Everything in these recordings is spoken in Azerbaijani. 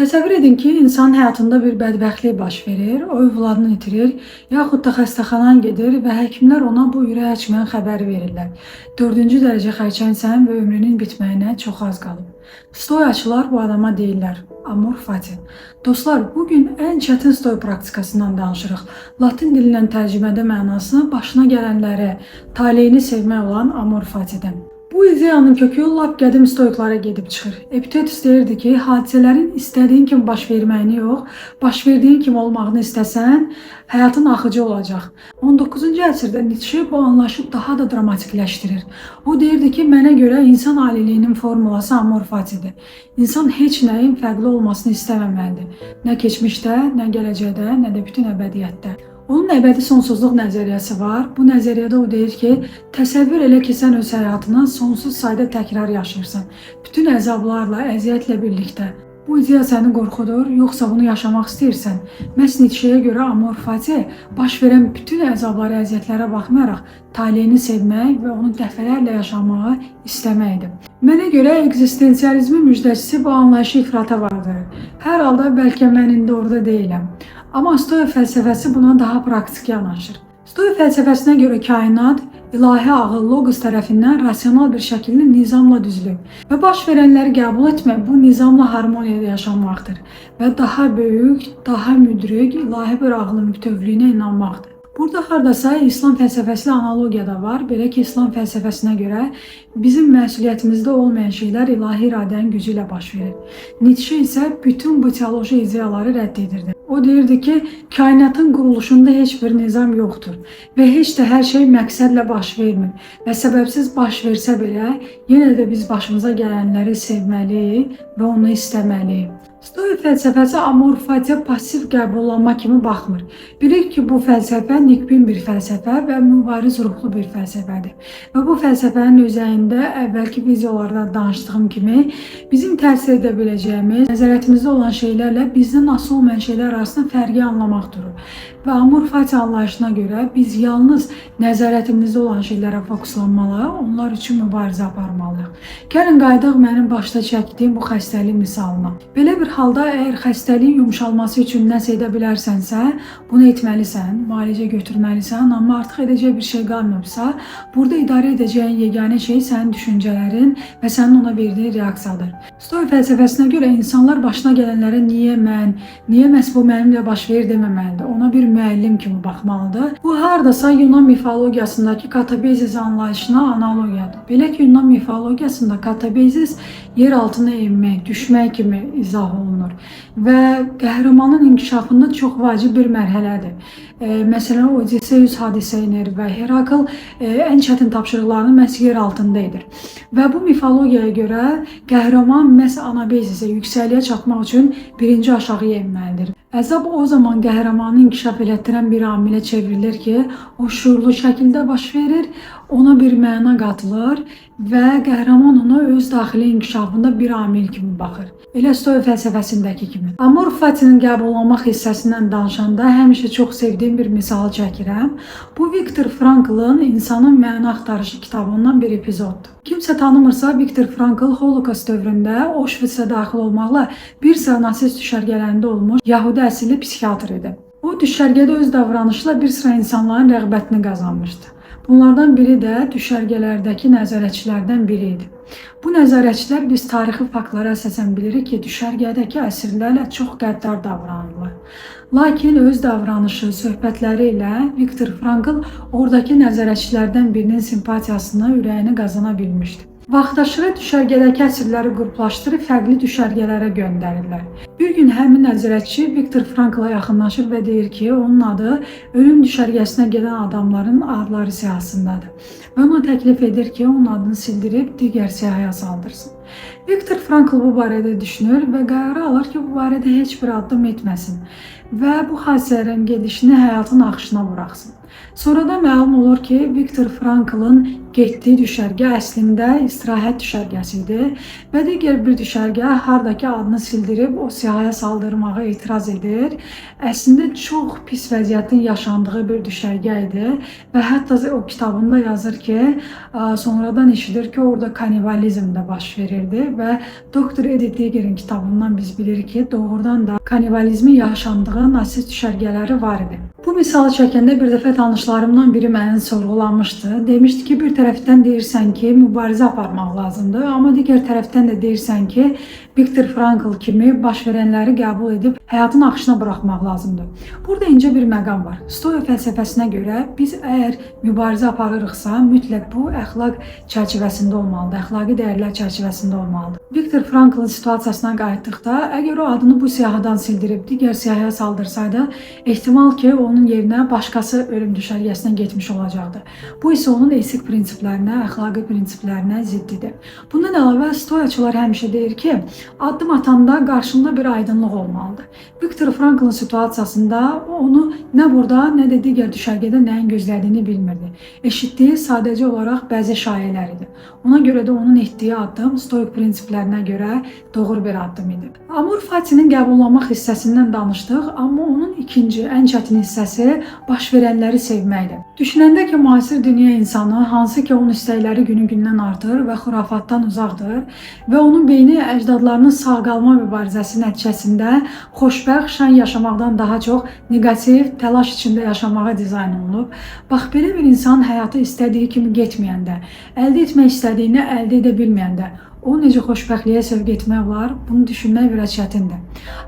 Təsəvvür edin ki, insanın həyatında bir bədbəxtlik baş verir, o övladını itirir, yaxud da xəstəxanaya gedir və həkimlər ona bu ürək açmayan xəbəri verirlər. 4-cü dərəcə xərçəngsən və ömrünün bitməyinə çox az qalıb. Stoaçılar bu adama deyirlər: Amor fati. Dostlar, bu gün ən çətin stoa praktikasından danışırıq. Latin dilindən tərcümədə mənası başına gələnləri, taleyini sevmək olan amor fatidən. Bu ideyanın kökü lap qədim stoiklara gedib çıxır. Epitetus deyirdi ki, hadisələrin istədiyin kimi baş verməyini yox, baş verdiyin kimi olmağını istəsən, həyatın axıcı olacaq. 19-cu əsrdə Nietzsche bu anlayışı daha da dramatikləşdirir. O deyirdi ki, mənə görə insan aliliyinin formulası amor fatidir. İnsan heç nəyin fərqli olmasını istəməməlidir. Nə keçmişdə, nə gələcəkdə, nə də bütün əbədiyyətdə. Onun əbədi sonsuzluq nəzəriyyəsi var. Bu nəzəriyyədə o deyir ki, təsəvvür elə ki, sən öz həyatını sonsuz sayda təkrar yaşayırsan. Bütün əzablarla, əziyyətlə birlikdə. Bu ideya səni qorxudur, yoxsa bunu yaşamaq istəyirsən? Məhz Nietzscheyə görə amor fati baş verən bütün əzablara, əziyyətlərə baxmayaraq taleyini sevmək və onu dəfələrlə yaşamağı istəməkdir. Mənə görə ekzistensializmin müjdəçisi bu anlayışı ifrata vardırır. Hər halda bəlkə mən indi orada deyiləm. Amma Stoa fəlsəfəsi buna daha praktik yanaşır. Stoa fəlsəfəsinə görə kainat ilahi ağıl logos tərəfindən rasional bir şəkildə nizamla düzülüb və baş verənləri qəbul etmək bu nizamla harmoniyada yaşamaqdır və daha böyük, daha müdrik ilahi bir ağlın bütövlüyünə inanmaqdır. Burada hardasa İslam fəlsəfəsi ilə analogiya da var. Belə ki, İslam fəlsəfəsinə görə bizim məsuliyyətimizdə olmayan şeylər ilahi iradənin gücü ilə baş verir. Nietzsche isə bütün bu teoloji ideyaları rədd edirdi. O deyirdi ki, kainatın quruluşunda heç bir nizam yoxdur və heç də hər şey məqsədlə baş vermir və səbəbsiz baş versə belə, yenə də biz başımıza gələnləri sevməliyik və onu istəməliyik. Stoa fəlsəfəsi amor fatiyə pasiv qəbullanma kimi baxmır. Bilirik ki, bu fəlsəfə nikbin bir fəlsəfə və mübariz ruhlu bir fəlsəfədir. Və bu fəlsəfənin özəyində əvvəlki videolarda danışdığım kimi bizim təsir edə biləcəyimiz, nəzarətimizdə olan şeylərlə bizdən asılı olmayan şeylər arasında fərqi anlamaq durur. Və amor fati anlayışına görə biz yalnız nəzarətimizdə olan şeylərə fokuslanmalı, onlar üçün mübarizə aparmalıyıq. Gəlin qayıdaq mənim başda çəkdiyim bu xəstəlik misalına. Belə bir halda əgər xəstəliyin yumşalması üçün nəsə edə bilərsənsə, bunu etməlisən, müalicə götürməlisən, amma artıq edəcək bir şey qalmayıbsa, burada idarə edəcəyin yeganə şey sənin düşüncələrin və sənin ona verdiyin reaksiyadır. Stoa fəlsəfəsinə görə insanlar başına gələnlərə niyə mən, niyə məhz bu mənimlə baş verir deməməlidir. Ona bir müəllim kimi baxmalıdır. Bu hardasa Yunan mifologiyasındakı katabezis anlayışına analogiyadır. Belə ki, Yunan mifologiyasında katabezis yer altına enmək, düşmək kimi izah olunur və qəhrəmanın inkişafında çox vacib bir mərhələdir. Məsələn, Odysseus hadisə inir və Herakl ən çətin tapşırıqlarını məhz yer altında edir. Və bu mifologiyaya görə qəhrəman məhz anabezizə, yüksəkliyə çatmaq üçün birinci aşağıya enməlidir. Əzab o zaman qəhrəmanı inkişaf elətdirən bir amilə çevrilir ki, o şüurlu şəkildə baş verir, ona bir məna qatılır və qəhrəman ona öz daxili inkişafında bir amil kimi baxır. Elə Stoa fəlsəfəsindəki kimi. Amor fatinin qəbullanmaq hissəsindən danışanda həmişə çox sevdiyim bir misalı çəkirəm. Bu Viktor Franklın İnsanın Məna Axtarışı kitabından bir epizoddur. Kimsə tanımırsa, Viktor Frankl Holocaust dövründə Auschwitz-ə daxil olmaqla bir sıra nasist düşərgələrində olmuş Yahudi əsilli psixiatr idi. O düşərgədə öz davranışla bir sıra insanların rəğbətini qazanmışdı. Bunlardan biri də düşərgələrdəki nəzarətçilərdən biri idi. Bu nəzarətçilər biz tarixi faktlara əsasən bilirik ki, düşərgədəki əsirlərlə çox qəddar davranırlar. Lakin öz davranışı, söhbətləri ilə Viktor Frankl oradakı nəzarətçilərdən birinin simpatiyasını, ürəyini qazana bilmişdi. Vaxtaşırı düşərgədəki əsirləri qruplaşdırıb fərqli düşərgələrə göndərirlər. Bir gün həmin nəzarətçi Viktor Frankla yaxınlaşır və deyir ki, onun adı ölüm düşərgəsinə gedən adamların adları siyahısındadır. Və ona təklif edir ki, onun adını sildirib digər siyahıya saldırsın. Viktor Frankl bu barədə düşünür və qərarı alır ki, bu barədə heç bir addım etməsin və bu hadisələrin gedişini həyatın axışına buraxsın. Sonradan məlum olur ki, Viktor Franklın getdiyi düşərgə əslində istirahət düşərgəsi idi və digər bir düşərgə hardakı adını sildirib o siyahıya saldırmağa etiraz edir. Əslində çox pis vəziyyətin yaşandığı bir düşərgə idi və hətta o kitabında yazır ki, sonradan eşidir ki, orada kanibalizm də baş verirdi və Doktor Edith Eger'in kitabından biz bilirik ki, doğrudan da kanibalizmin yaşandığı nasist düşərgələri var idi. Bu misalı çəkəndə bir dəfə tanışlarımdan biri məni sorğulamışdı. Demişdi ki, bir tərəfdən deyirsən ki, mübarizə aparmaq lazımdır, amma digər tərəfdən də deyirsən ki, Viktor Frankl kimi baş verənləri qəbul edib həyatın axışına buraxmaq lazımdır. Burada incə bir məqam var. Stoa fəlsəfəsinə görə biz əgər mübarizə aparırıqsa, mütləq bu əxlaq çərçivəsində olmalıdır, əxlaqi dəyərlər çərçivəsində olmalıdır. Viktor Franklın situasiyasına qayıtdıqda, əgər o adını bu siyahıdan sildirib digər siyahıya saldırsaydı, ehtimal ki, onun yerinə başqası ölüm düşərgəsinə getmiş olacaqdı. Bu isə onun etik prinsiplərinə, əxlaqi prinsiplərinə zidd idi. Bundan əlavə stoaçılar həmişə deyir ki, addım atanda qarşında bir aydınlıq olmalıdır. Viktor Franklın situasiyasında onu nə burada, nə də digər düşərgədə nəyin gözlədiyini bilmirdi. Eşitdiyi sadəcə olaraq bəzi şayələr idi. Ona görə də onun etdiyi addım stoik prinsiplərinə görə doğru bir addım idi. Amor Fati'nin qəbullanmaq hissəsindən danışdıq, amma onun ikinci, ən çətin hissəsi baş verənləri sevməkdir. Düşünəndə ki, müasir dünya insanı, hansı ki onun istəkləri günü-gündən artır və xurafatdan uzaqdır və onun beyni əcdadlarının sağ qalma mübarizəsi nəticəsində xoşbəxt, şən yaşamaqdan daha çox neqativ, təlaş içində yaşamağa dizayn olunub. Bax, belə bir insan həyatı istədiyi kimi getməyəndə, əldə etmək istədiyini əldə edə bilməyəndə, o necə xoşbəxtliyə sövq etmək olar, bunu düşünmək biraz çətindir.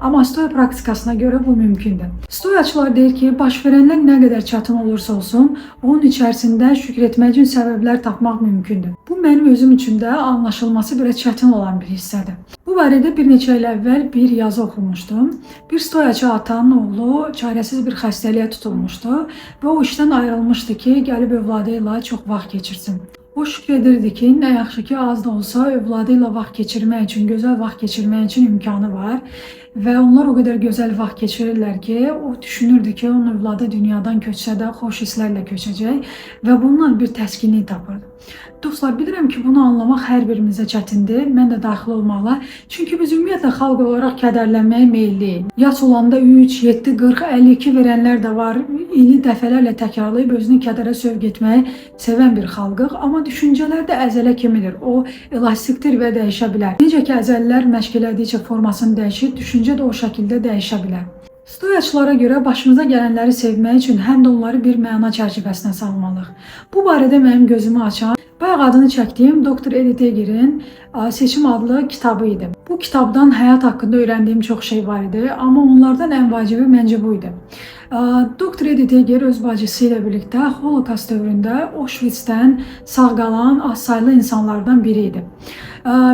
Amma stoa praktikasına görə bu mümkündür. Stoaçılar deyir ki, baş verənlər nə qədər çətin olursa olsun, onun içərisində şükür etmək üçün səbəblər tapmaq mümkündür. Bu mənim özüm üçün də anlaşılması biraz çətin olan bir hissədir. Bu barədə bir neçə il əvvəl bir yazı oxumuşdum. Bir stoaçı atanın oğlu çarəsiz bir xəstəliyə tutulmuşdu və o işdən ayrılmışdı ki, gəlib övladı ilə çox vaxt keçirsin. O şükür edirdi ki, nə yaxşı ki, az da olsa övladı ilə vaxt keçirmək üçün, gözəl vaxt keçirmək üçün imkanı var və onlar o qədər gözəl vaxt keçirirlər ki, o düşünürdü ki, onun övladı dünyadan köçsə də xoş hisslərlə köçəcək və bununla bir təskinlik tapırdı. Dostlar, bilirəm ki, bunu anlamaq hər birimizə çətindir, mən də daxil olmaqla. Çünki biz ümumiyyətlə xalq olaraq kədərlənməyə meyilliyik. Yaş olanda 3, 7, 40, 52 verənlər də var. İli dəfələrlə təkrarlayıb özünü kədərə sövq etməyi sevən bir xalqıq. Amma düşüncələr də əzələ kimidir. O elastikdir və dəyişə bilər. Necə ki, əzələlər məşq elədikcə formasını dəyişir, düşüncə də o şəkildə dəyişə bilər. Stoaçılara görə başımıza gələnləri sevmək üçün həm də onları bir məna çərçivəsinə salmalıyıq. Bu barədə mənim gözümü açan, bayaq adını çəkdiyim Doktor Edith Eger'in Seçim adlı kitabı idi. Bu kitabdan həyat haqqında öyrəndiyim çox şey var idi, amma onlardan ən vacibi məncə bu idi. Doktor Edith Eger öz bacısı ilə birlikdə Holocaust dövründə Auschwitzdən sağ qalan az saylı insanlardan biri idi.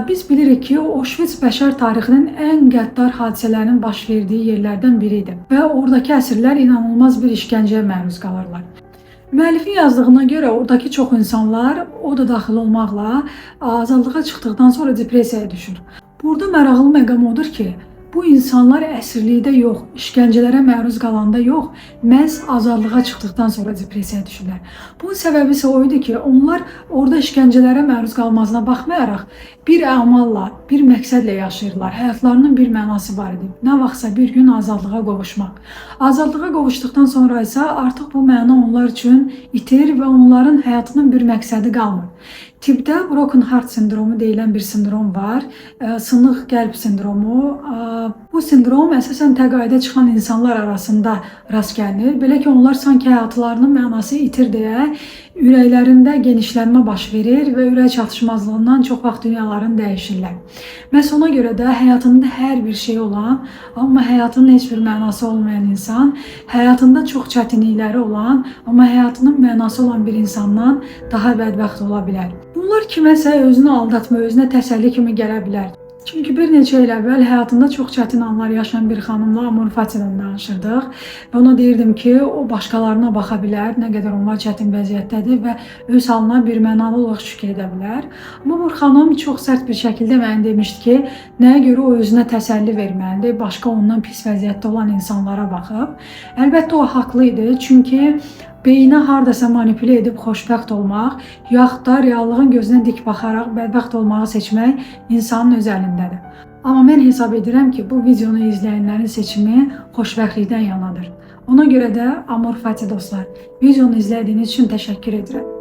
Biz bilirik ki, Auschwitz bəşər tarixinin ən qəddar hadisələrinin baş verdiyi yerlərdən biri idi və oradakı əsirlər inanılmaz bir işgəncəyə məruz qalırlar. Müəllifin yazdığına görə oradakı çox insanlar, o da daxil olmaqla, azadlığa çıxdıqdan sonra depressiyaya düşür. Burada maraqlı məqam odur ki, bu insanlar əsirlikdə yox, işgəncələrə məruz qalanda yox, məhz azadlığa çıxdıqdan sonra depressiyaya düşürlər. Bunun səbəbi isə o idi ki, onlar orada işgəncələrə məruz qalmasına baxmayaraq bir əmalla, bir məqsədlə yaşayırlar. Həyatlarının bir mənası var idi. Nə vaxtsa bir gün azadlığa qovuşmaq. Azadlığa qovuşduqdan sonra isə artıq bu məna onlar üçün itir və onların həyatının bir məqsədi qalmır. Tibbdə broken heart sindromu deyilən bir sindrom var. Sınıq qəlb sindromu. Bu sindrom əsasən təqaüdə çıxan insanlar arasında rast gəlinir. Belə ki, onlar sanki həyatlarının mənası itir deyə ürəklərində genişlənmə baş verir və ürək çatışmazlığından çox vaxt dünyalarını dəyişirlər. Məhz ona görə də həyatında hər bir şey olan, amma həyatının heç bir mənası olmayan insan, həyatında çox çətinlikləri olan, amma həyatının mənası olan bir insandan daha bədbəxt ola bilər. Bunlar kiməsə özünü aldatma, özünə təsəlli kimi gələ bilər. Çünki bir neçə il əvvəl həyatında çox çətin anlar yaşayan bir xanımla Amor Fati'dən danışırdıq və ona deyirdim ki, o başqalarına baxa bilər, nə qədər onlar çətin vəziyyətdədir və öz halına bir mənalı olaraq şükür edə bilər. Amma bu xanım çox sərt bir şəkildə mənə demişdi ki, nəyə görə o özünə təsəlli verməlidir, başqa ondan pis vəziyyətdə olan insanlara baxıb. Əlbəttə o haqlı idi, çünki Beyinə hardasa manipülə edib xoşbəxt olmaq, yaxud da reallığın gözünə dik baxaraq bədbəxt olmağı seçmək insanın öz əlindədir. Amma mən hesab edirəm ki, bu videonu izləyənlərin seçimi xoşbəxtlikdən yanadır. Ona görə də amor fati dostlar, videonu izlədiyiniz üçün təşəkkür edirəm.